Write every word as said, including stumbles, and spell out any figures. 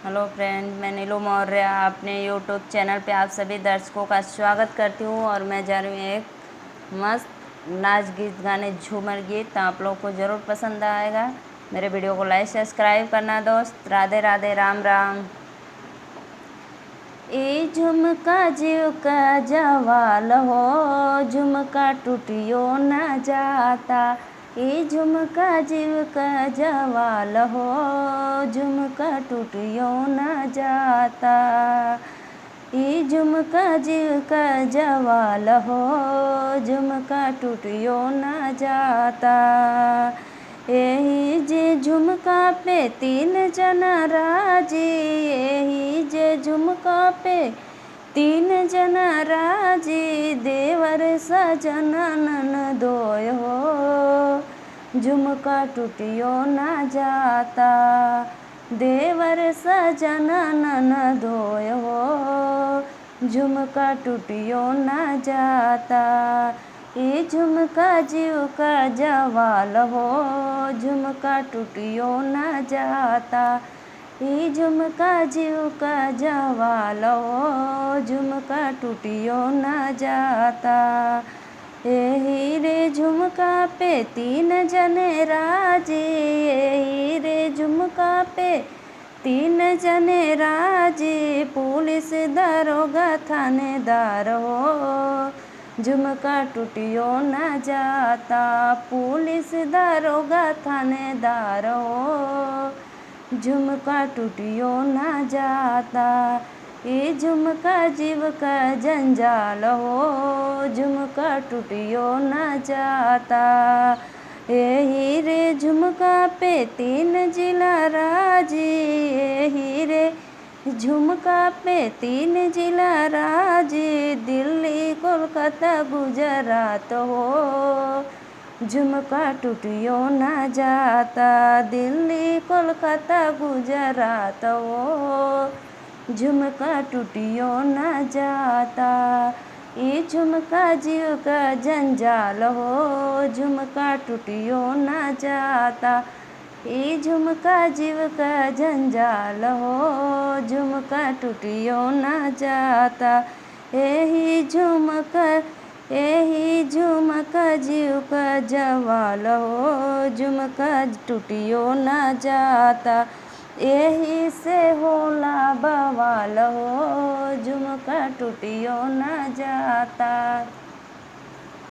Hello friend, मैं नीलू मौर्य अपने YouTube चैनल पे आप सभी दर्शकों का स्वागत करती हूँ। और मैं जा रही हूँ एक मस्त नाच गीत गाने, झूमर गीत, तो आप लोग को ज़रूर पसंद आएगा। मेरे वीडियो को लाइक सब्सक्राइब करना दोस्त। राधे राधे, राम राम। ए झुमका जीव का जवाल हो, झुमका टूटियो ना जाता। ए झुमका जीव का जवाल हो, झुमका टूटियो ना जाता। ए झुमका जीव का जवाल हो, झुमका टूटियो ना जाता। एही जे झुमका पे तीन जना राजी, एही जे झुमका पे तीन जना राजी, देवर सजना ननदोय हो, झुमका टूटियो ना जाता। देवर सजना ननदोय हो, झुमका टूटियो ना जाता। ए झुमका जीव का जवाल हो, झुमका टूटियो ना जाता। ए झुमका जीव का जवाल हो, झुमका टूटियो ना जाता। एही रे झुमका पे तीन जने राजी, एही रे झुमका पे तीन जने राजी, पुलिस दरोगा थानेदार हो, झुमका टूटियो ना जाता। पुलिस दरोगा थानेदार हो, झुमका टूटियो ना जाता। ए झुमका जीव का जंजाल हो, झुमका टूटियो ना जाता। एही रे झुमका पे तीन जिला राजी, एही रे झुमका पे तीन जिला राजी, दिल्ली, कोलकाता, गुजरात हो, झुमका टूटियो ना जाता। दिल्ली, कोलकाता, गुजरात हो, झुमका टूटियो ना जाता। ए झुमका जीव का जंजाल हो, झुमका टूटियो ना जाता। ए झुमका जीव का जंजाल हो, झुमका टूटियो ना जाता। एही झुमका, एही झुमका जीव का जवाल हो, झुमका टूटियो ना जाता। एही से होला बवाल हो, झुमका टूटियो ना जाता।